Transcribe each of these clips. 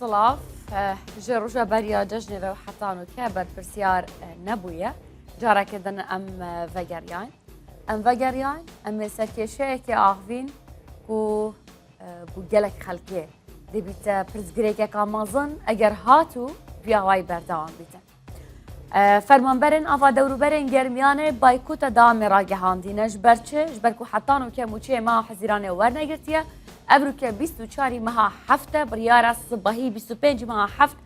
سڵاو ژێ ڕژە بەریا جەژنێ و حەتان و کە بەرپرسیار نەبوویە جارەکردن ئەم ڤەگەریان ئەم ڤەگەریان ئەمێ سەرکێشەیەکی ئاخڤین و بوو گەلک خەلکێ دەبیتە پرسگرێکێکا مەزن ئەگەر هاتوو بیاوای بەردەوام بیتن. فەرمانبەرên ava dewrûberên Germiyanê baykota dewamê ragihandîne ji ber çi? Ji ber ku heta nûke mûçeyê meha Hezîranê wernegirtiye. Ev rûke 24 meha hefte biryara sibehî 25 meha heft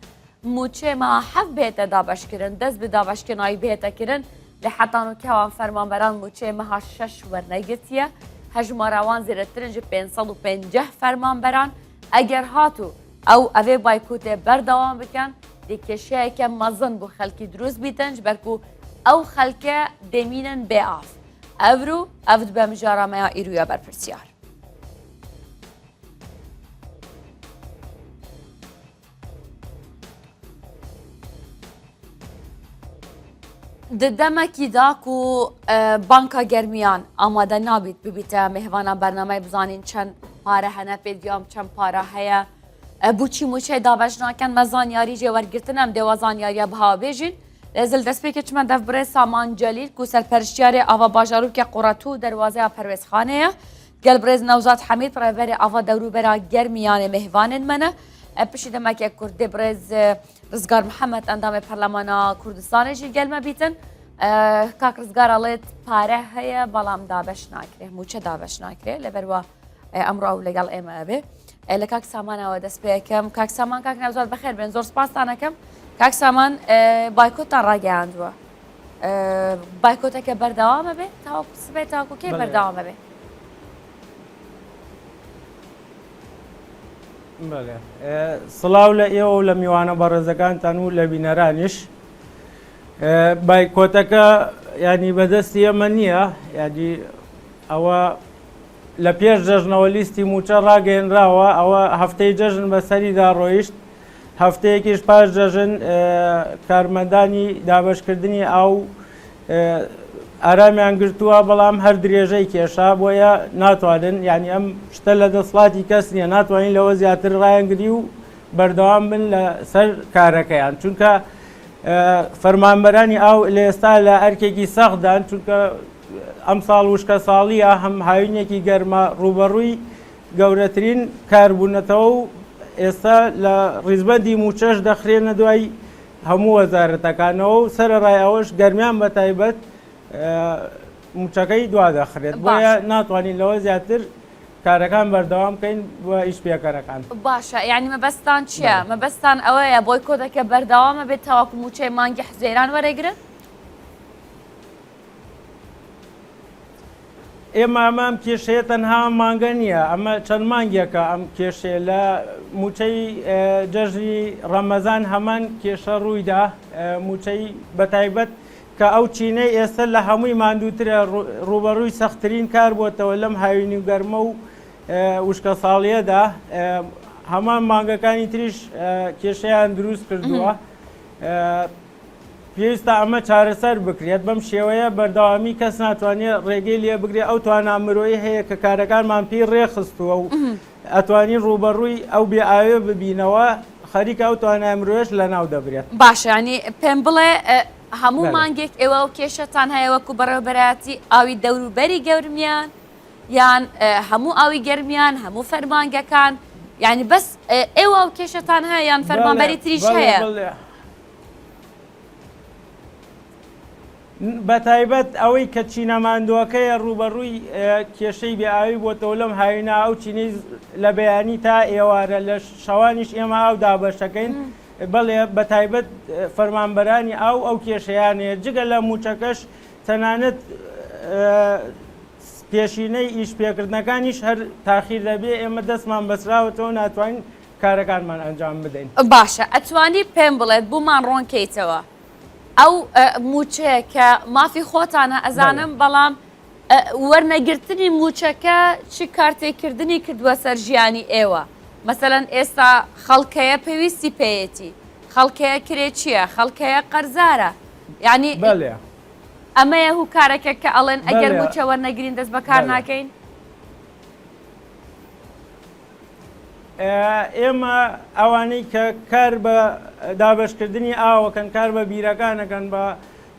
mûçeyê meha heft bihête dabeşkirin dest bi dabeşkirinayî bihête kirin lê heta nûke wan fermanberan mûçeyê meha şeş wernegirtiye. Hejmara wan zêdetir in ji 550 fermanberan. Eger hat û Ew evê baykotê berdewam bikin dê kêşeyeke mezin bo xelkî dirûst bîtin ji ber ku ew xelke dêmînin bê av. Evrû ev dibe mijara me ya îro ya berpirsyar. Di demekî da ku Banka Germiyan amade nabît bibîte mêhvana bernameyê bizanîn çend pare hene pêdiya çend para heye bo çî mûçeyê dabeş nakin me zanyarî jê wergirtin em dê we zanyariya biha bêjîn. Lê ez li destpêkê çime dev birêz Saman Celîl ku serperiştiyarê ava bajarokê Quretû derwazeya Perwêzxanê ye. Gel birêz Newzad Hemîd rêberê ava dewrûbera Germiyanê mêhvanên me ne. Piştî demeke kurt dê birêz Rizgar Mihemed endamê Parlemana Kurdistanê jî gel me bîtin. Kak Rizgar alêt pare heye بەڵام دابەش ناکرێ موچە دابەش ناکرێ لەبەروە ئەمڕۆ ئەو لەگەڵ ئێمە ئەبێ لە کاک سامانەوە دەست پێەکەم کاک سامان کاک ناوزاد بەخێر بێن زۆر سپاستانەکەم کاک سامان بایکۆتان ڕاگەیاندووە بایکۆتەکە بەردەوامە بێ تاوەکو سبێ تاکو کەی بەردەوامە بێ سڵاو لە ئێوە و لە میوانە بەڕێزەکانتان و لە بینەرانیش بایکۆتەکە ینی بەدەستی ئێمە نییە ینی ئەوە لە پێش جەژنەوە لیستی موچە ڕاگەێنراوە ئەوە هەفتەی جەژن بەسەریدا ڕۆیشت هەفتەیەکیش پاش جەژن کارمەندانی دابەشکردنی ئاو ئارامیان گرتووە بەڵام هەر درێژەی کێشا بۆیە ناتوانن یعنی ئەم شتە لە دەسڵاتی کەس نییە ناتوانین لەوە زیاتر ڕایانگری و بەردەوام بن لە سەر کارەکەیان چونکە فەرمانبەرانی ئاو لە ئێستا لە ئەرکێکی سەختدان چونکە ئەم ساڵ وشکە ساڵیە هەم هاوینێکی گەرمە ڕوبەڕووی گەورەترین کار بوونەتەوە و ئێستا لە ڕیزبەندی مووچەش دەخرێنە دوای هەموو وەزارەتەکانەوە و سەرەڕای ئەوەش گەرمیان بە تایبەت مووچەکەی دوا دەخرێت بۆیە ناتوانین لەوە زیاتر کارەکان بەردەوام بکەین بۆ ئیش پێکەرەکان. باشە یعنی مەبەستان چییە؟ مەبەستان ئەوەیە بۆیکۆتەکە بەردەوامە بێت تاوەکو مووچەی مانگی حوزەیران وەرەگرن؟ ئێمە ئەمە ئەم کێشەیە تەنها ئەم مانگە نییە ئەمە چەند مانگێکە ئەم کێشەیە لە موچەی جەژنی ڕەمەزان هەمان کێشە ڕوویدا موچەی بەتایبەت کە ئەو چینەی ئێستا لە هەمووی ماندووترە ڕوبەڕووی سەختترین کار بۆتەوە لەم هاوینی و گەرمە و وشکە ساڵیەدا هەمان مانگەکانی تریش کێشەیان دروست کردووە. پێویستە ئەمە چارەسەر بکرێت، بەم شێوەیە بەردەوامی کەس ناتوانێت ڕێگەی لێ بگرێت، ئەو توانا مرۆیی هەیە کە کارەکانمان پێی ڕێکخستووە و ئەتوانین ڕووبەڕووی ئەو بێ ئاوێ ببینەوە، خەریکە ئەو توانای مرۆیەش لەناو دەبرێت. باشە یانی پێم بڵێ هەموو مانگێک ئێوە ئەو کێشەتان هەیە وەکو بەڕێوەبەرایەتی ئاوی دەوروبەری گەورمیان یان هەموو ئاوی گەرمیان هەموو فەرمانگەکان یانی بەس ئێوە ئەو کێشەتان هەیە یان فەرمانبەری تریش هەیە؟ بەتایبەت ئەوەی کە چینە ماندووەکەیە ڕووبەڕووی کێشەی بێ ئاوی بۆتەوە لەم هاوینە ئەو چینەی لە بەیانی تا ئێوارە لە شەوانیش ئێمە ئاو دابەشەکەین بەڵێ بەتایبەت فەرمانبەرانی ئاو ئەو کێشەیان هەیە جگە لە مووچەکەش تەنانەت پێشینەی ئیش پێکردنەکانیش هەر تاخیر دەبێ ئێمە دەستمان بەسراوەتەوە ناتوانین کارەکانمان ئەنجام بدەین. باشە ئەتوانی پێم بڵێت بۆمان ڕۆن کەیتەوە ئەو موچەیە کە مافی خۆتانە ئەزانم بەڵام وەرنەگرتنی موچەکە چ کارتێکردنی کردووە سەر ژیانی ئێوە مەسەلەن ئێستا خەڵکەیە پێویستی پێیەتی خەڵکەیە کرێچیە خەڵکەیە قەرزارە یعنی ئەمەیە هوکارەکە کە ئەڵێن ئەگەر موچە وەرنەگرین دەست بەکار ناکەین؟ ئێمە ئەوانەی کە کار بە دابەشکردنی ئاوەکەن، کار بە بیرەکانەکەن، بە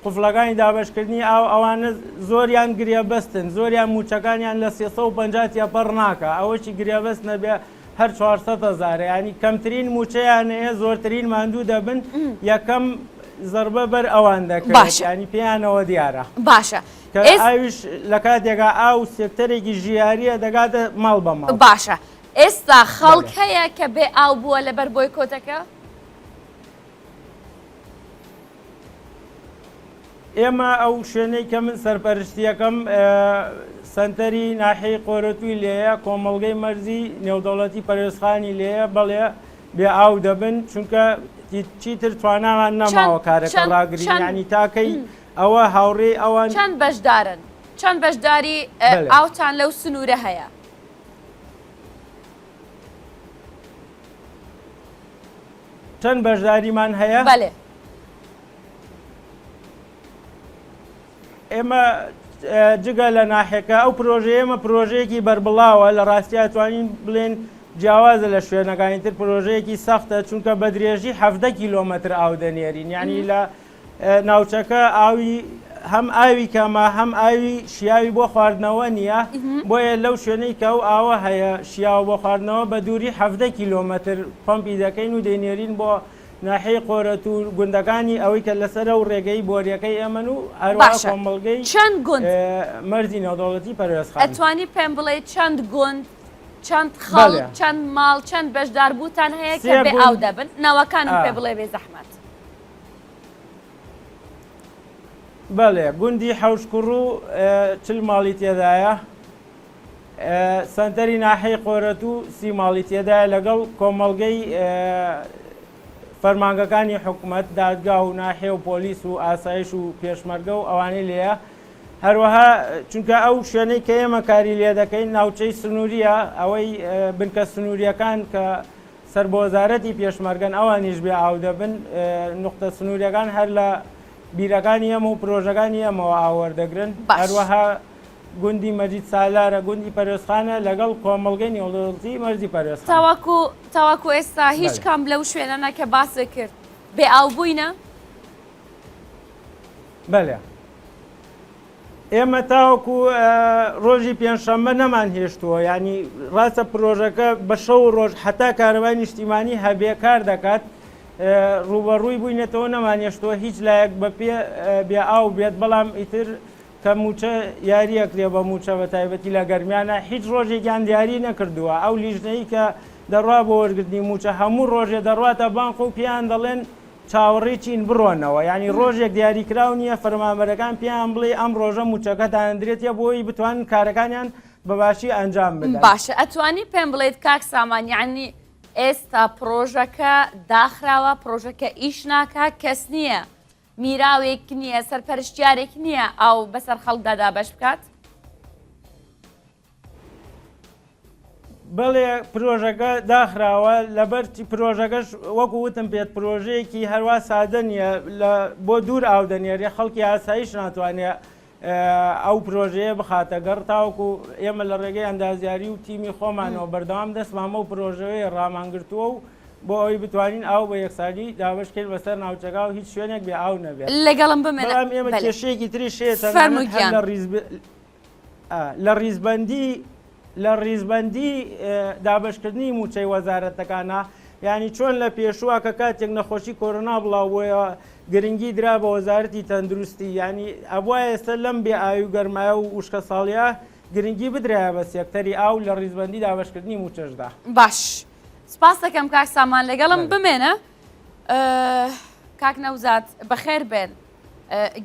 قفڵەکانی دابەشکردنی ئاو، ئەوانە زۆریان گرێبەستن، زۆریان مووچەکانیان لە 350 تێپەڕ ناکا، ئەوەشی گرێبەست نەبێ هەر 400 هەزارە، یانی کەمترین مووچەیان هەیە، زۆرترین ماندوو دەبن، یەکەم زەربە بەر ئەوان دەکەوێت، باشە. یانی پێیانەوە دیارە. باشە. کە ئێس. ئاویش لە کاتێکا ئاو سێکتەرێکی ژیارییە دەگاتە ماڵ بە ماڵ. باشە ئێستا خەڵک بەلێ. هەیە کە بێ ئاو بووە لەبەر بۆیکۆتەکە؟ ئێمە ئەو شوێنەی کە من سەرپەرشتیەکەم سەنتەری ناحیەی قۆرەتووی لێیە، کۆمەڵگەی مەرزی نێودەوڵەتی پەروێزخانی لێیە، بەڵێ بێ ئاو دەبن، چونکە چیتر توانامان چەند نەماوە کارەکە چەند ڕاگرین، چەند یانی تاکەی ئەوە هاوڕێی ئەوان. چەند بەشدارن؟ چەند بەشداری بەلێ. ئاوتان لەو سنوورە هەیە؟ چەند بەشداریمان هەیە؟ بەلێ. ئێمە جگە لە ناحیەکە ئەو پرۆژەیە ئێمە پرۆژەیەکی بەربڵاوە لە ڕاستیا توانین بڵێن جیاوازە لە شوێنەکانی تر پرۆژەیەکی سەختە چونکە بە درێژی 17 کیلۆمەتر ئاو دەنێرین یعنی لە ناوچەکە ئاوی هەم ئاوی کەمە هەم ئاوی شیاوی بۆ خواردنەوە نییە بۆیە لەو شوێنەی کە ئەو ئاوە هەیە شیاوە بۆ خواردنەوە بە دووری 17 کیلۆمەتر پەمپی دەکەین و دەینێرین بۆ ناحیەی قۆرەتوو و گوندەکانی ئەوەی کە لەسەر ئەو ڕێگەی بۆریەکەی ئێمەن و هەروەها باشە کۆمەڵگەی چەند گوند؟ مەرزی نێودەوڵەتی پەروێزخان. ئەتوانی پێم بڵێی چەند گوند، چەند خەڵک، بەڵێ. چەند ماڵ، چەند بەشداربووتان هەیە کە سێ بێ ئاو گوند دەبن؟ ناوەکانم ئا. پێ بڵێ بێ زەحمەت. بەڵێ، گوندی حەوشکوڕو 40 ماڵی تێدایە. سەنتەری ناحیەی قۆرەتوو سی ماڵی تێدایە لەگەڵ کۆمەڵگەی فەرمانگەکانی حکومەت، دادگا و ناحیە و پۆلیس و ئاسایش و پێشمەرگە و ئەوانەی لێیە. هەروەها چونکە ئەو شوێنەی کە ئێمە کاری لێ دەکەین ناوچەی سنووریە، ئەوەی بنکە سنووریەکان کە سەر بە وەزارەتی پێشمەرگەن ئەوانیش بێ ئاو دەبن. نوقتە سنووریەکان هەر لە بیرەکانی ئێمە و پرۆژەکانی ئێمەوە ئاو وەردەگرن. باش. هەروەها گوندی مەجید سالارە، گوندی پەروێزخانە لەگەڵ کۆمەڵگەی نێودەوڵەتی مەرزی پەروێزخان. تاوەکو تاوەکو ئێستا هیچ بەلێ. کام لەو شوێنانە کە باست کرد بێ ئاو بووینە؟ بەلێ. ئێمە تاوەکو ڕۆژی پێنجشەممە نەمان هێشتووە، یانی ڕاستە پرۆژەکە بە شەو و ڕۆژ هەتا کارەبای نیشتیمانی هەبێ کار دەکات، ڕووبەڕووی بووینەتەوە نەمانهێشتووە هیچ لایەک بە پێ بێ ئاو بێت، بەڵام ئیتر کە مووچە یاری ئەکرێ بە مووچە بە تایبەتی لە گەرمیانا هیچ ڕۆژێکیان دیاری نەکردووە ئەو لیژنەی کە دەڕوا بۆ وەرگرتنی مووچە هەموو ڕۆژێ دەڕواتە بانق و پێیان دەڵێن چاوەڕێی چین بڕۆنەوە یانی ڕۆژێک دیاریکراو نییە فەرمانبەرەکان پێیان بڵێ ئەم ڕۆژە مووچەکەتان درێتە بۆی بتوانن کارەکانیان بە باشی ئەنجام بدەن. باشە ئەتوانی پێم بڵێیت کاک سامان یانی ئێستا پڕۆژەکە داخراوە پڕۆژەکە ئیش ناکا کەس نییە میراوێک نییە، سەرپەرشتیارێک نییە ئاو بەسەر خەڵکدا دابەش بکات؟ بەڵێ پرۆژەکە داخراوە لەبەر پرۆژەکەش وەکو وتم پێت پرۆژەیەکی هەروا سادە نییە لە بۆ دوور ئاو دەنێرێ خەڵکی ئاسایش ناتوانێت ئەو پرۆژەیە بخاتە گەڕ تاوەکو ئێمە لە ڕێگەی ئەندازیاری و تیمی خۆمانەوە بەردەوام دەستمان بەو پرۆژەیە ڕامانگرتووە و بۆ ئەوەی بتوانین ئاو بە یەکسانی دابەش کەین بەسەر ناوچەکە و هیچ شوێنێک بێ ئاو نەبێت. لەگەڵم بمێنە. بەڵام ئێمە بەلێ. کێشەیەکی تریش هەیە تەنانەت فەرموو هەر گیان. لە ڕیز لە ڕیزبەندی لە ڕیزبەندی دابەشکردنی مووچەی وەزارەتەکانە یانی چۆن لە پێشووە کە کاتێک نەخۆشی کۆرۆنا بڵاو بۆیەوە گرنگی درا بە وەزارەتی تەندروستی یانی ئەبوایە ئێستا لەم بێ ئاوی و گەرمایە و وشکە ساڵیە گرنگی بدرایە بە سێکتەری ئاو لە ڕیزبەندی دابەشکردنی مووچەشدا. باش سپاس دەکەم کاک سامان لەگەڵم بمێنە کاک نەوزاد بەخێر بێن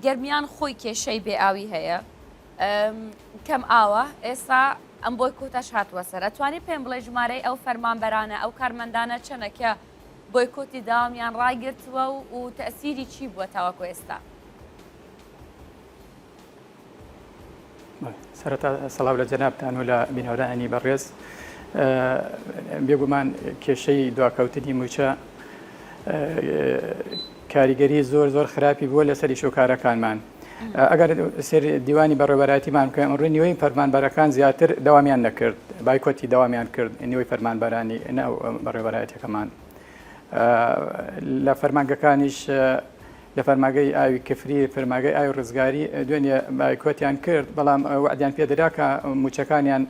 گەرمیان خۆی کێشەی بێ ئاوی هەیە کەم ئاوە ئێستا ئەم بۆی کۆتاش هاتووە سەر ئەتوانی پێم بڵێ ژمارەی ئەو فەرمانبەرانە ئەو کارمەندانە چەنە کە بۆیکۆتی داوامیان ڕاگرتووە و و تەئسیری چی بووە تاوەکو ئێستا؟ سەرەتا سڵاو لە جەنابتان و لە بینەرانی بەڕێز. بێگومان کێشەی دواکەوتنی مووچە کاریگەری زۆر زۆر خراپی بووە لەسەر ئیش و کارەکانمان. ئەگەر سێر دیوانی بەڕێوەبەرایەتیمان بکەین ئەمڕۆ نیوەی فەرمانبەرەکان زیاتر دەوامیان نەکرد بایکۆتی دەوامیان کرد نیوەی فەرمانبەرانی ناو بەڕێوەبەرایەتیەکەمان لە فەرمانگەکانیش لە فەرماگەی ئاوی کفری فەرماگەی ئاوی ڕزگاری دوێنێ بایکۆتیان کرد بەڵام وەعدیان پێدرا کە موچەکانیان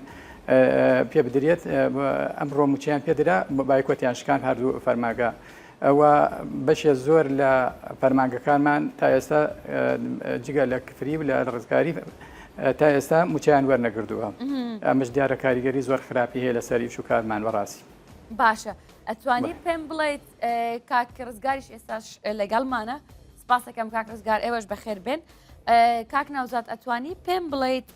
پێ بدرێت ئەمڕۆ موچەیان پێدرا بایکۆتیان شکان هەردوو فەرماگە و بەشێ زۆر لە فەرمانگەکانمان تا ئێستا جگە لە کفری و لە ڕزگاری تا ئێستا موچەیان وەرنەگردووە ئەمەش دیارە کاریگەری زۆر خراپی هەیە لەسەر ئیش و کارمان بەڕاستی. باشە ئەتوانی پێم بڵیت کاک ڕزگاریش ئێستاش لەگەڵمانە سپاسەکەم کاک ڕزگار ئێوەش بەخێر بێن کاک ناوزاد ئەتوانی پێم بڵیت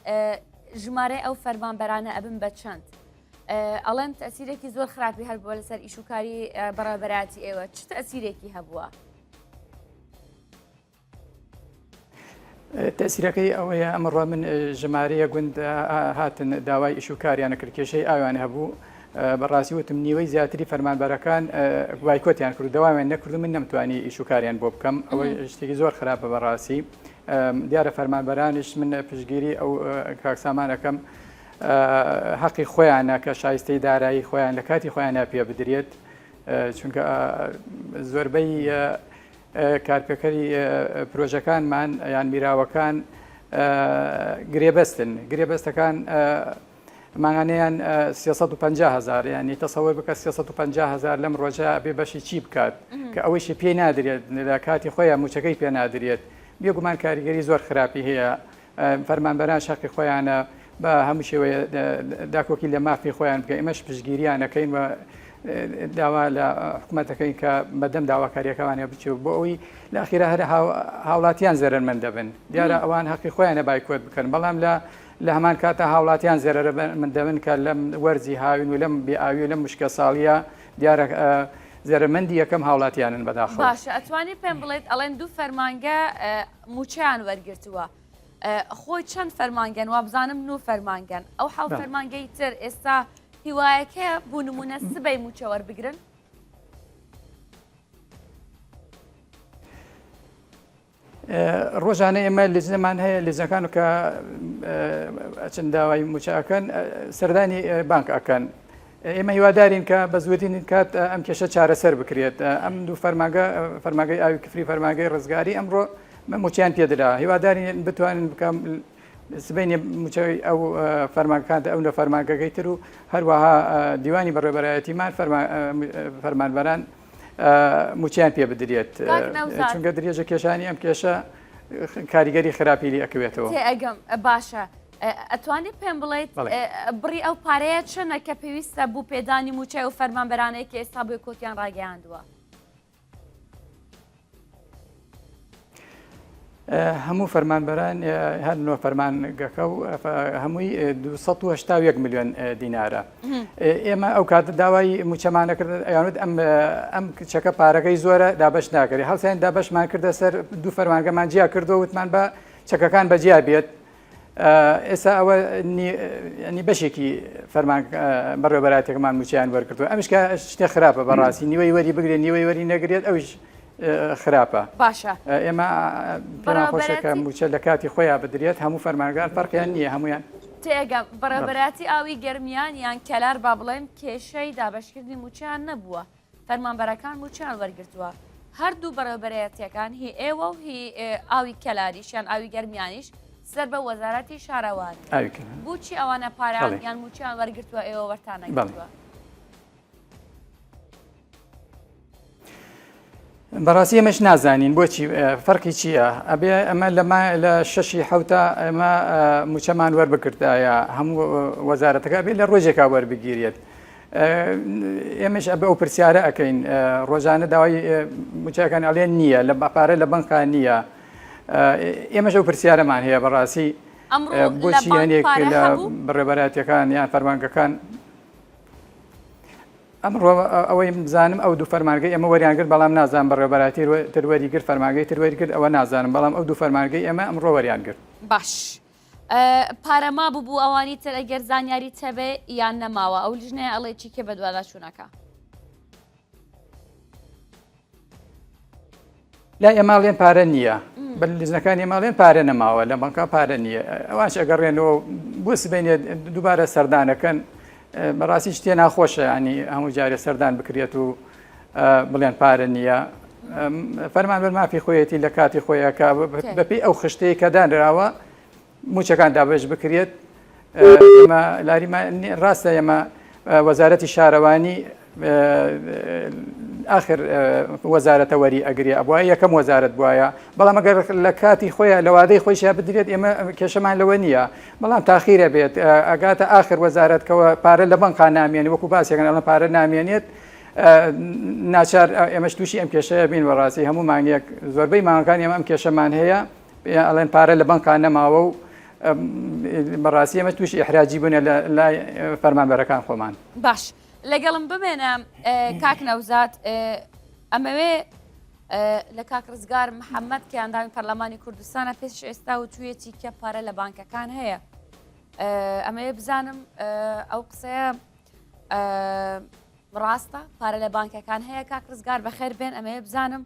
ژمارەی ئەو فەرمانبەرانە ئەبن بە چەند ئەڵێن تەسیرێکی زۆر خراپی هەبووە لەسەر ئیشوکاری بەڕێوەبەرایەتی ئێوە چ تەسیرێکی هەبووە؟ تەسیرەکەی ئەوەیە ئەمڕۆ من ژمارەیە گوند هاتن داوای ئیش و کاریانە کرد کێشەی ئاویان هەبوو بەڕاستی وتم نیوەی زیاتری فەرمانبەرەکان بایکۆتیان کرد دەوامیان نەکرد من نەمتوانی ئیش و کاریان بۆ بکەم ئەوە شتێکی زۆر خراپە بەڕاستی دیارە فەرمانبەرانیش من پشگیری ئەو کاکسامانەکەم هەقی خۆیانە کە شایستەی دارایی خۆیان لە کاتی خۆیانە پێ بدرێت چونکە زۆربەی کارپێکەری پرۆژەکانمان یان میراوەکان گرێبەستن گرێبەستەکان مانگانەیان 350 هزار ینی تەسەوەر بکە 350 هزار لەم ڕۆژە بێ بەشی چی بکات کە ئەوەیشی پێ نادرێت لە کاتی خۆیان موچەکەی پێ نادرێت بێگومان کاریگەری زۆر خراپی هەیە فەرمانبەران شەقی خۆیانە بە هەموو شێوەیە داکۆکی لە مافی خۆیان بکەن ئێمەش پشتگیریان ئەکەین و داوا لە حکوومەت دەکەین کە بەدەم داواکاریەکانیان بچێت بۆ ئەوی لە ئەخیرا هەر هاوڵاتیان زەرەرمەند دەبن دیارە ئەوان هەقی خۆیانە بایکۆت بکەن بەڵام لە لە هەمان کاتە هاوڵاتیان زەرەرمەند دەبن کە لەم وەرزی هاوین و لەم بێ ئاوی و لەم وشکە ساڵیە دیارە زەرەرمەندی یەکەم هاوڵاتیانن بەداخەوە. باشە ئەتوانی پێم بڵێیت ئەڵێن دوو فەرمانگە مووچەیان وەرگرتووە خۆی چەند فەرمانگەن وابزانم نۆ فەرمانگەن ئەو حەو فەرمانگەی تر ئێستا هیوایەکەیە بۆ نمونە سبەی مووچە وەربگرن؟ ڕۆژانە ئێمە لیژنەمان هەیە لیژنەکان کە ئەچن داوای مووچە ئەکەن سەردانی بانک ئەکەن ئێمە هیوادارین کە بە زووترین کات ئەم کێشە چارەسەر بکرێت ئەم دوو فەرمانگە فەرمانگەی ئاوی کفری فەرمانگەی ڕزگاری ئەمڕۆ مووچەیان پێدرا هیوادارین بتوانن بکەم سبەینێ مووچەی ئەو فەرمانگەکان ئەو لە فەرمانگەکەی تر و هەروەها دیوانی بەڕێوەبەرایەتیمان فەرمانبەران مووچەیان پێ بدرێت چونکە درێژە کێشانی ئەم کێشە کاریگەری خراپی لێ ئەکەوێتەوە. تێئەگەم باشە ئەتوانی پێم بڵێیت بڕی ئەو پارەیە چەنە کە پێویستە بۆ پێدانی مووچەی ئەو فەرمانبەرانەی کە ئێستا بۆیکۆتیان ڕاگەیاندووە؟ هەموو فەرمانبەران هەر نۆ فەرمانگەکە و هەمووی 281 میلیۆن دینارە ئێمە ئەو کاتە داوای موچەمانە کرد ئەیانوت ئەم ئەم چەکە پارەکەی زۆرە دابش ناکرێت هەڵسیان دابشمان کردە سەر دوو فەرمانگەمان جیا کردەوە وتمان بە چەکەکان بەجیا بێت ئێستا ئەوە ینی بەشێکی فەرمان بەڕێوەبەراتەکەمان موچیان وەرکردو ئەمش کە شتێ خراپە بەڕاستی نیوەی وەری بگرێت نیوەی وەری نەگرێت ئەوش خراپە باشە ئێمە پێمان خۆشە کە موچە لە کاتی خۆیان بدرێت هەموو فەرمانگان فەرقیان نییە هەمویان تێگەم بەڕێوەبەرایەتی ئاوی گەرمیان یان کەلار با بڵێم کێشەی دابەشکردنی موچەیان نەبووە فەرمانبەرەکان موچەیان وەرگرتووە هەردوو بەڕێوەبەرایەتیەکان هی ئێوە و هی ئاوی کەلاریش یان ئاوی گەرمیانیش سەر بە وەزارەتی شارەوانی بۆچی ئەوانە پاران یان موچیان وەرگرتووە ئێوە وەرتان نەگرتووە؟ بەڕاستی ئێمەش نازانین بۆچی فەرقی چییە ئەبێ ئەمە لەما لە شەشی حوتا ئێمە موچەمان وەربکردایە هەموو وەزارەتەکە بێت لە ڕۆژێکا وەربگیرێت ئێمەش ئەبێ ئەو پرسیارە ئەەکەین ڕۆژانە داوای موچەکان ئەڵێن نییە لە پارە لە بەنکا نییە ئێمەش ئەو پرسیارەمان هەیە بەڕاستی بۆچی هەنێک لە بەڕێبەراتەکان یان فەرمانگەکان ئەمڕۆ ئەوەی بزانم ئەو دوو فەرمانگەی ئێمە وەریان گرت بەڵام نازانم بەڕێوەبەرایەتی تر وەری گرت فەرمانگەی تر وەری گرت ئەوە نازانم بەڵام ئەو دوو فەرمانگەی ئێمە ئەمڕۆ وەریان گرت. باش پارە مابوو بۆ ئەوانی تر ئەگەر زانیاری تەبێ یان نەماوە ئەو لیژنەیە ئەڵێ چی کێ بەدواداچوونەکە؟ لای ئێمە ئەڵێن پارە نییە بە لیژنەکانی ئێمە ئەڵێن پارە نەماوە لە بانکا پارە نییە ئەوانش ئەگەڕێنەوە بۆ سبەینێ دووبارە سەردانەکەن بەڕاستی شتێ ناخۆشە ینی هەموو جارێ سەردان بکرێت و بڵێن پارە نییە فەرمانبەر مافی خۆیەتی لە کاتی خۆیە کە بەپێی ئەو خشتەیە کە دانراوە مووچەکان دابەش بکرێت ئێمە لاریمان ڕاستە ئێمە وەزارەتی شارەوانی آخر وەزارەتە وەری ئەگرێ ئەبوایە یەکەم وەزارەت بواە بەڵام ئەگەر لە کاتی خۆیان لە وادەی خۆیشا بدرێت ئێمە کێشەمان لەوە نییە بەڵام تاخیرە بێت ئەگاتە آخر وەزارەت کەوە پارە لە بەنقا نامێنێ وەکو باسێکن ئەڵە پارە نامێنێت ناچار ئێمەش تووشی ئەم کێشەیە بین بەڕاستی هەموو مانگێک زۆربەی مانگەکان ئێمە ئەم کێشەمان هەیە ئەڵێن پارە لە بەنکا نەماوە و بەڕاستی ئێمە تووشی ئیحراجی بوونە لە لای فەرمانبەرەکان خۆمان. باش لەگەڵم بمێنە کاک نەوزاد ئەمەوێ لە کاک ڕزگار محەممەد کە ئەندامی پەرلەمانی کوردستانە پێش ئێستا و تویەتی کە پارە لە بانکەکان هەیە ئەمەوێ بزانم ئەو قسەیە ڕاستە پارە لە بانکەکان هەیە کاک ڕزگار بەخێر بێن ئەمەوێ بزانم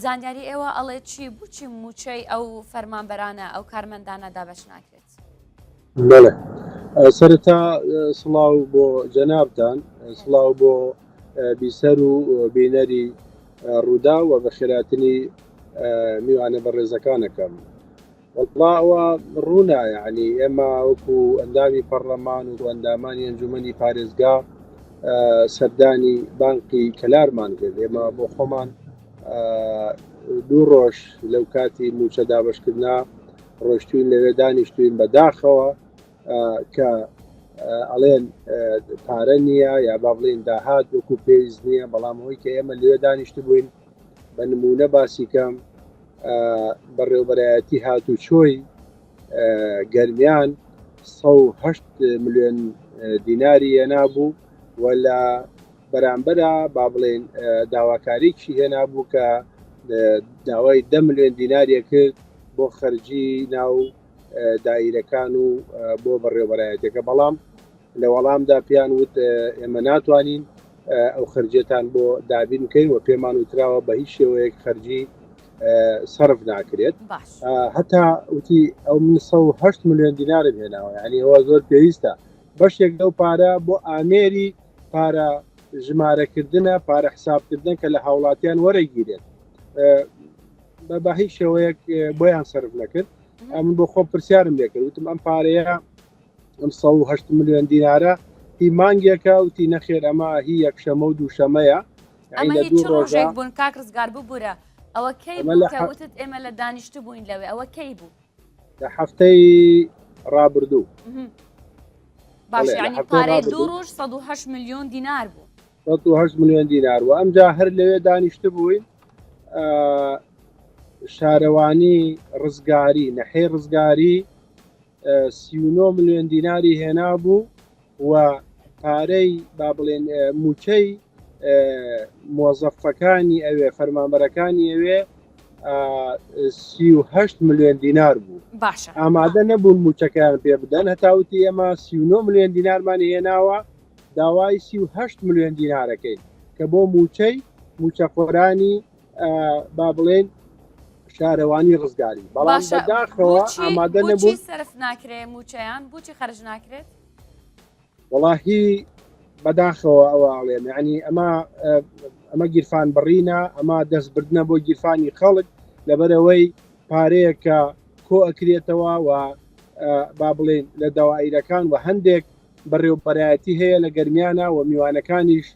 زانیاری ئێوە ئەڵێ چی بچی موچەی ئەو فەرمانبەرانە ئەو کارمەندانە دابەش ناکرێت؟ بەڵێ سەرەتا سڵاو بۆ جەنابتان سڵاو بۆ بیسەر و بینەری ڕوودا و بەخێراتنی میوانە بەڕێزەکانەکەم. وەڵا ئەوە ڕوونە یعنی ئێمە وەکو ئەندامی پەرلەمان و ئەندامانی ئەنجومەنی پارێزگا سەردانی بانقی کەلارمان کرد ئێمە بۆ خۆمان دوو ڕۆژ لەو کاتی موچە دابشکردنا ڕۆشتوین لەوێ دانیشتوین بەداخەوە کە ئەڵێن پارە نییە یا با بڵێن داهات وەکو پێویست نییە بەڵام هۆی کە ئێمە لێ دانیشت بووین بە نمونە باسیکەم بەڕێوبەرایەتی هاتوچۆی گەرمیان 108 ملیۆن دیناری هێنابوو و لە بەرامبەرە با بڵێن داواکاریکی هێنابوو کە داوای 10 ملیۆن دیناریە کرد بۆ خەرجی ناو دایرەکان و بۆ بەڕێوبەرایەتەکە بەڵام لە وەڵامدا پێیان وت ئێمە ناتوانین ئەو خەرجیەتان بۆ دابین بکەین و پێمان وتراوە بە هیچ شێوەیەک خەرجی سەرف ناکرێت هەتا وتی ئەو من 108 ملیۆن دینارم هێناوە یعنی ئەوە زۆر پێویستە بەشێک لەو پارە بۆ ئامێری پارە ژمارەکردنە پارە حسابکردن کە لە هاوڵاتیان وەرەگیرێت بە هیچ شێوەیەک بۆیان سەرف نەکرد ئەمن بۆ خۆم پرسیارم لێکرد وتم ئەم پارەیە ئەم 108 ملیۆن دینارە هی مانگێکە وتی نەخێر ئەمە هی یەکشەمە و دووشەمەیە ئەمە هی چ ڕۆژێک بوون کاک ڕزگار ببورە ئەوە کەی بوو کە وتت ئێمە لە دانیشت بووین لەوێ ئەوە کەی بوو لە هەفتەی ڕابردوو باش یعنی پارەی دوو ڕۆژ 108 ملیۆن دینار بوو 108 ملیۆن دینار و ئەمجا هەر لەوێ دانیشت بووین شارەوانی ڕزگاری نەحەی ڕزگاری 39 ملیۆن دیناری هێنابوو و پارەی با بڵێن موچەی مۆزەفەکانی ئەوێ فەرمانبەرەکانی ئەوێ 38 ملیۆن دینار بوو باشە ئامادە نەبوون موچەکەیان پێ بدەن هەتاوتی ئێمە 39 ملیۆن دینارمان هێناوە داوای 38 ملیۆن دینارەکەین کە بۆ موچەی موچەخۆرانی با بڵێن شارەوانی ڕزگاری بەڵام بەداخەوە ئامادە نەبوو سەرف ناکرێ موچەیان بۆچی خەرج ناکرێت وەڵاهی بەداخەوە ئەوە ئەڵێم یعنی ئەمە ئەمە گیرفان بڕینە ئەمە دەستبردنە بۆ گیرفانی خەڵک لەبەرەوەی پارەیە کە کۆ ئەکرێتەوە و با بڵێن لە دەوایرەکان و هەندێک بەڕێوبەرایەتی هەیە لە گەرمیانە و میوانەکانیش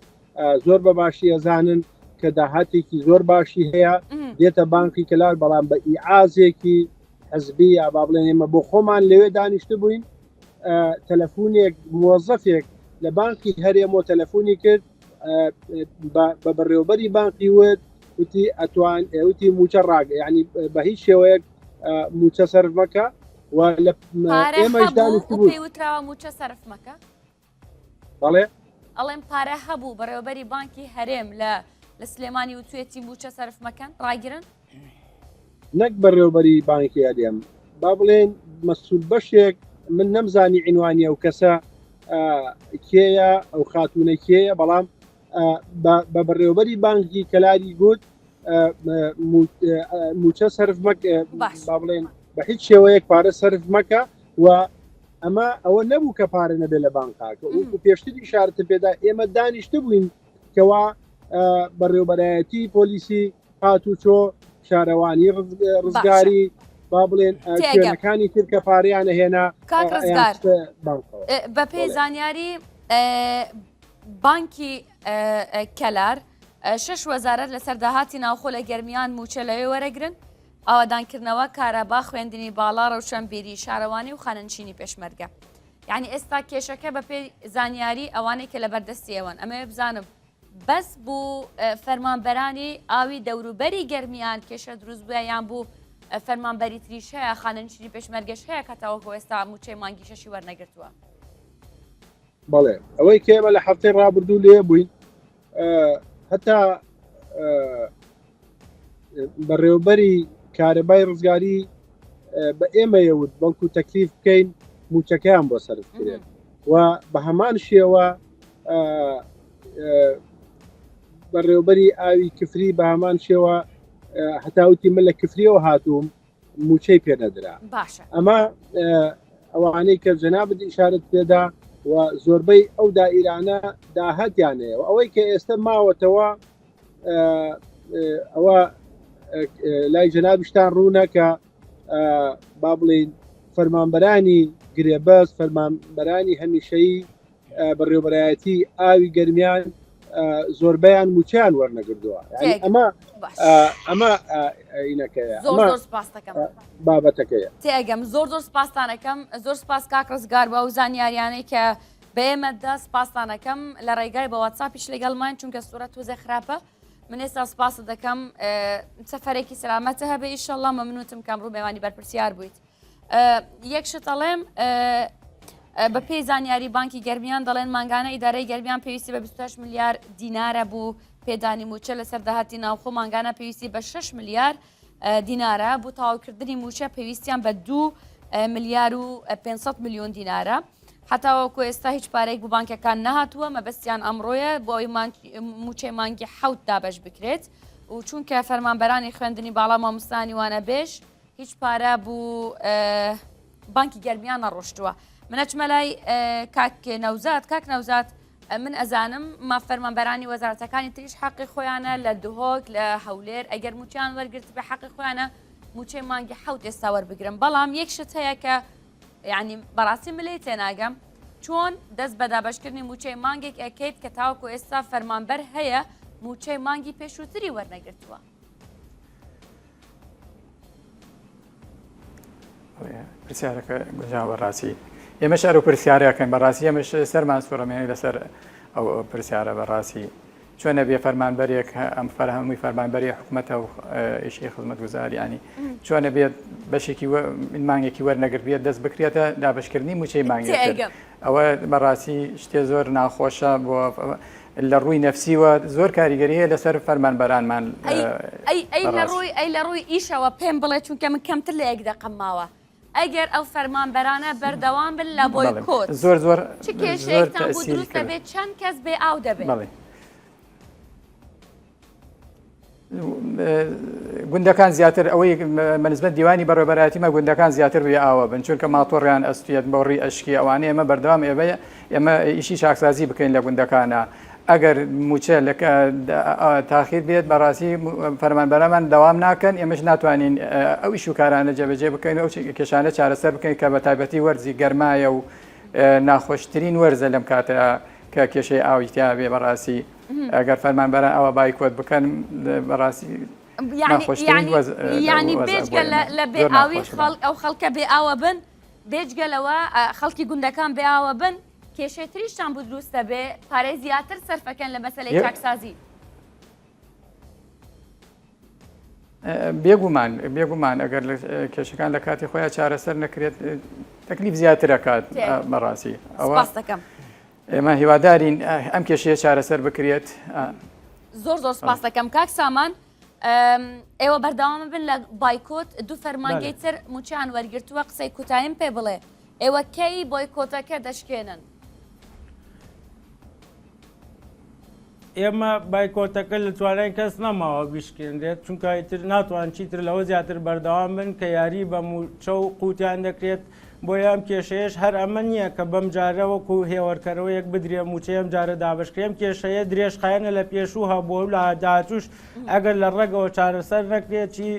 زۆر بە باشی ئەزانن کە داهاتێکی زۆر باشی هەیە دێتە بانقی کەلار بەڵام بە ئیعازێکی حزبی یا با بڵێن ئێمە بۆ خۆمان لەوێ دانیشت بووین تەلەفۆنێک موەزەفێک لە بانقی هەرێمەوە تەلەفۆنی کرد بە بەڕێوبەری بانقی وت وتی ئەتوان وتی موچە ڕاگ ینی بە هیچ شێوەیەک موچە سەرف مەکە و لە ئێمەش دانیشت بوو وتراوە موچە سەرف مەکە بەڵێ ئەڵێم پارە هەبوو بەڕێوەبەری بانکی هەرێم لە لە سلێمانی وتوێتی موچە سەرف مەکەن ڕاگرن نەک بەڕێوبەری بانکی هەرێم با بڵێن مەسول بەشێک من نەمزانی عینوانی ئەو کەسە کێیە ئەو خاتونە کێیە بەڵام بە بەڕێوبەری بانکی کەلاری گوت. موچە سەرف مەک با بڵێن بە هیچ شێوەیەک پارە سەرف مەکە و ئەمە ئەوە نەبوو کە پارە نەبێت لە بانقاکە وەکو پێشتر ئیشارەتم پێدا ئێمە دانیشت بووین کەوا بەڕێوبەرایەتی پۆلیسی هاتوچۆ شارەوانی ڕزگاری با بڵێن شوێنەکانی تر کە پارەیانە هێنا کاک ڕزگار بە پێی زانیاری بانکی کەلار شش وەزارەت لەسەر داهاتی ناوخۆ لە گەرمیان موچە لەوێ وەرەگرن ئاوادانکردنەوە، کارەبا، خوێندنی باڵا، ڕەوشەنبیری، شارەوانی و خانەنشینی پێشمەرگە. یانی ئێستا کێشەکە بە پێی زانیاری ئەوانەی کە لە بەردەستی ئێوەن ئەمەوێ بزانم بەس بوو فەرمانبەرانی ئاوی دەوروبەری گەرمیان کێشە دروست بووە یان بوو فەرمانبەری تریش هەیە خانەنشینی پێشمەرگەش هەیە کە تاوەکو ئێستا مووچەی مانگی شەشی وەرنەگرتووە؟ بەڵێ ئەوەی کە ئێمە لە هەفتەی ڕابردوو لێ بووین هەتا بەڕێوبەری کارەبای ڕزگاری بە ئێمەیەوت بەڵکو تەکلیف بکەین موچەکەیان بۆ سەرف کرێت و بە هەمان شێوە بەڕێوبەری ئاوی کفری بە هەمان شێوە هەتاوتی من لە کفریەوە هاتووم موچەی پێنەدرا باشە ئەمە ئەوانەی کە جەنابت ئیشارەت پێدا و زۆربەی ئەو دائیرانە داهاتیان هەیە و ئەوەی کە ئێستا ماوەتەوە ئەوە لای جەنابشتان ڕوونە کە با بڵین فەرمانبەرانی گرێبەست فەرمانبەرانی هەمیشەیی بەڕێوبەرایەتی ئاوی گەرمیان زۆربەیان موچیان وەرنەگردووە ئەمە ئەمە ئینەکەیە زۆر زۆر سپاستەکەم بابەتەکەیە تێگەم زۆر زۆر سپاستانەکەم زۆر سپاس کاک ڕزگار بە ئەو زانیاریانەی کە بە ئێمەدا سپاستانەکەم لە ڕێگای بە واتساپیش لەگەڵمان چونکە سوورەت تۆزێ خراپە من ئێستا سپاست دەکەم سەفەرێکی سەلامەتە هەبێ ئیشەڵڵا مەمنونتم کەم ڕوو مێوانی بەرپرسیار بوویت. یەک شت ئەڵێم بە پێی زانیاری بانکی گەرمیان دەڵێن مانگانە ئیدارەی گەرمیان پێویستی بە 28 ملیار دینارە بوو پێدانی موچە لەسەر داهاتی ناوخۆ مانگانە پێویستی بە 6 ملیار دینارە بۆ تەواوکردنی موچە پێویستیان بە 2 ملیار و 500 میلیۆن دینارە. حتاوەکو ئێستا هیچ پارێک بۆ بانکەکان نەهاتووە مەبەستیان ئەمڕۆیە بۆ ئەوی موچەی مانگی حەوت دابەش بکرێت و چونکە فەرمانبەرانی خوێندنی باڵا مامۆستانی وانەبێژ هیچ پارە بو بانکی گەرمیان نەڕۆشتووە من ئەچمە لای کاک نەوزاد کاک نەوزاد من ئەزانم ما فەرمانبەرانی وەزارەتەکانی تریش حەقی خۆیانە لە دهۆک لە هەولێر ئەگەر موچیان وەرگرت بە حەقی خۆیانە موچەی مانگی حەوت ئێستا وەربگرم بەڵام یەک شت هەیە کە یعنی بەڕاستی ملەی تێناگەم چۆن دەست بە دابشکردنی موچەی مانگێک ئەکەیت کە تاوەکو ئێستا فەرمانبەر هەیە موچەی مانگی پێشووتری وەرنەگرتووە پرسیارەکە گونجاوە بەڕاستی ئێمەش ئەرو پرسیارەکەن بەڕاستی ئەمەش سەرمان سوڕەمێنی لەسەر ئەو پرسیارە بەڕاستی چۆنە بێ فەرمانبەرێک ئەم فەرهەمووی فەرمانبەری حکوومەتە و ئیشی خزمەت گوزاریانی چۆنە بێت بەشێکی مانگێکی وەرنەگرت بێت دەست بکرێتە دابشکردنی موچەی مانگێک ئەوە بەڕاستی شتێ زۆر ناخۆشە بۆ لە ڕووی نەفسیوە زۆر کاریگەری هەیە لەسەر فەرمانبەرانمان. ئەی ئەی لە ڕووی ئەی لە ڕووی ئیشەوە پێم بڵێ چونکە من کەمتر لە یەک دەقەم ماوە ئەگەر ئەو فەرمانبەرانە بەردەوام بن لە بۆیکۆت زۆر زۆر چ کێشەیەکتان بۆ دروست دەبێت چەند کەس بێ ئاو دەبێت؟ بەڵێ. گوندەکان زیاتر ئەوەی بەنسبەت دیوانی بەڕێوەبەرایەتیمە گوندەکان زیاتر بێ ئاوە بن چونکە ماتۆڕیان ئەستێت بۆڕی ئەشکی ئەوانەیە ئێمە بەردەوام ئێمە ئێمە ئیشی چاکسازی بکەین لە گوندەکانە ئەگەر موچە لە تاخیر بێت بەڕاستی فەرمانبەرەمان دەوام ناکەن ئێمەش ناتوانین ئەو ئیش و کارانە جێبەجێ بکەین ئەو کێشانە چارەسەر بکەین کە بە تایبەتی وەرزی گەرمایە و ناخۆشترین وەرزە لەم کاتە کە کێشەی ئاوی تیا بێ بەڕاستی ئەگەر فەرمانبەران ئەوە بایکۆت بکەن بەڕاستی ینی بێجگە لە بێ ئاوی خەڵک ئەو خەڵکە بێ ئاوە بن بێجگە لەوە خەڵکی گوندەکان بێ ئاوە بن کێشەی تریشتان بۆ دروست دەبێ پارەی زیاتر سەرفەکەن لە مەسەلەی چاکسازی. بێگومان بێگومان ئەگەر کێشەکان لە کاتی خۆیان چارەسەر نەکرێت تەکلیف زیاترەکات بەڕاستی ئەوە دەکەم. ئێمە هیوادارین ئەم کێشەیە چارەسەر بکرێت. زۆر زۆر سپاس دەکەم کاک سامان ئێوە بەردەوام بن لە بایکۆت دوو فەرمانگەی تر موچیان وەرگرتووە قسەی کوتایم پێ بڵێ ئێوە کەی بۆیکۆتەکە دەشکێنن؟ ئێمە بایکۆتەکە لە توانای کەس نەماوە بیشکێنرێت، چونکە ئیتر ناتوان چیتر لەوە زیاتر بەردەوام بن کە یاری بە مووچە و قوتیان دەکرێت، بۆیە ئەم کێشەیەش هەر ئەمە نییە کە بەم جارە وەکو هێوەرکەرەوەیەک بدرێ مووچەی ئەم جارە دابەشکرێ، ئەم کێشەیە درێژخایەنە لە پێشوو هەبووە و لە داهاتووش ئەگەر لە ڕەگەوە چارەسەر نەکرێت چی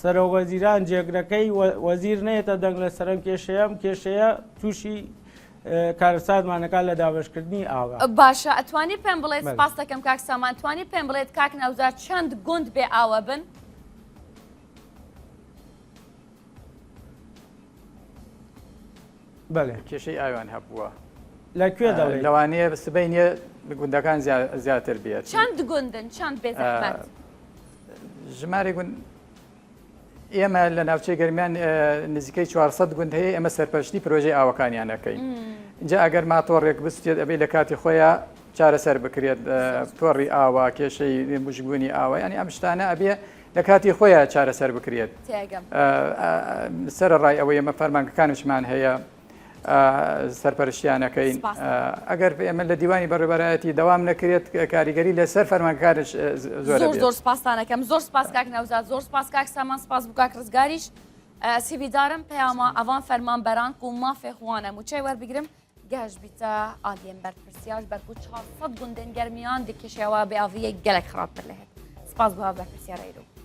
سەرۆکوەزیران جێگرەکەی وەزیر نەیەتە دەنگ لەسەر ئەم کێشەیە، ئەم کێشەیە تووشی کارەساتمان ئەکات لە دابەشکردنی ئاوا. باشە ئەتوانی پێم بڵێت سپاس دەکەم کاک سامان توانی پێم بڵێت کاک ناوزاد چەند گوند بێ ئاوە بن؟ بەێ کێشەی ئاویان هەبووە لە کوێ دەڵێ لەوانەیە سبەینێ گوندەکان زیاتر بێت چەند گوندن چەند بێزەحمەت ژمارە گوند ئێمە لە ناوچەی گەرمیان نزیکەی 400 گوند هەیە ئێمە سەرپەرشتی پرۆژەی ئاوەکانیان ئەکەین اینجا ئەگەر ماتۆڕێک بسوتێت ئەبێ لە کاتی خۆیان چارەسەر بکرێت تۆڕی ئاوا کێشەی وشکبوونی ئاوە ینی ئەم شتانە ئەبێ لە کاتی خۆیان چارەسەر بکرێت سەرەڕای ئەوەی ئێمە فەرمانگەکانشمان هەیە سەرپەرشتیان ئەکەین ئەگەر ئێمە لە دیوانی بەڕێوەبەرایەتی دەوام نەکرێت کاریگەری لەسەر فەرمانگەکانش زۆر زۆر زۆر سپاستانەکەم زۆر سپاس کاک نەوزاد زۆر سپاس کاک سامان سپاس بۆ کاک ڕزگاریش سیڤیدارم پەیاما ئەوان فەرمان بەران و مافێ خوانە موچەی وەربگرم گەش بیتە ئالیەن بەرپرسیاش بەرکو 400 گوندن گەرمیان دکێشەوە بێ ئاڤیە گەلک خراپتر لە هێت سپاس بۆ بەرپرسیارەیرو.